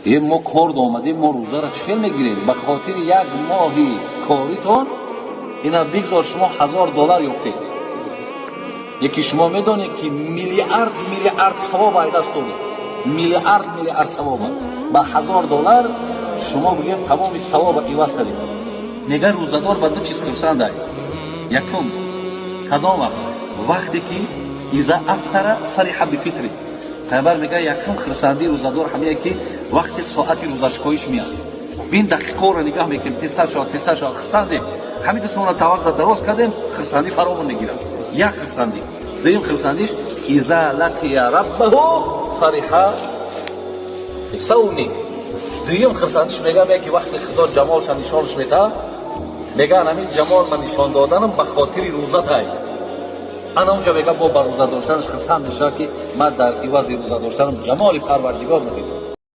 Е, мо кор омадем, мо рӯзаро чӣ хел мегирем? Ба хотири як моҳи коритон ина бигзор шумо 1000 доллар ёфтед, яки шумо медонед, ки миллиард миллиард савоб ай даст додед, миллиард миллиард савоба ба 1000 доллар шумо бигем тамоми савоба иваз кардед. Мега, рӯзадор ба ду чиз хурсандай. Якум, кадом вақт? Вақте ки إذا أفطر فرح بفطره. Пайғамбар мега, якум хурсандии рӯзадор ҳамее, ки вақте соати рӯзашкоиш меяд, бин, дақиқаро нигаҳ мекунем, тезтар шавад, тезтар шавад, хурсандем. Ҳамин дастмонро тавақта дароз кардем, хурсандӣ фаромон мегирад. Як хурсандӣ. Дуюм хурсандиш: إذا لقي ربه فرح بصومه. Дуюм хурсандиш, мегам, яки вақте Худо ҷамолша нишонаш метаҳад, меган, ҳамин ҷамол ман нишон доданам ба хотири рӯзатай. Ана унҷа, мега, бо ба рӯза доштанаш хурсанд мешавад, ки ман дар ивази рӯза доштанам ҷамоли Парвардигор надидам.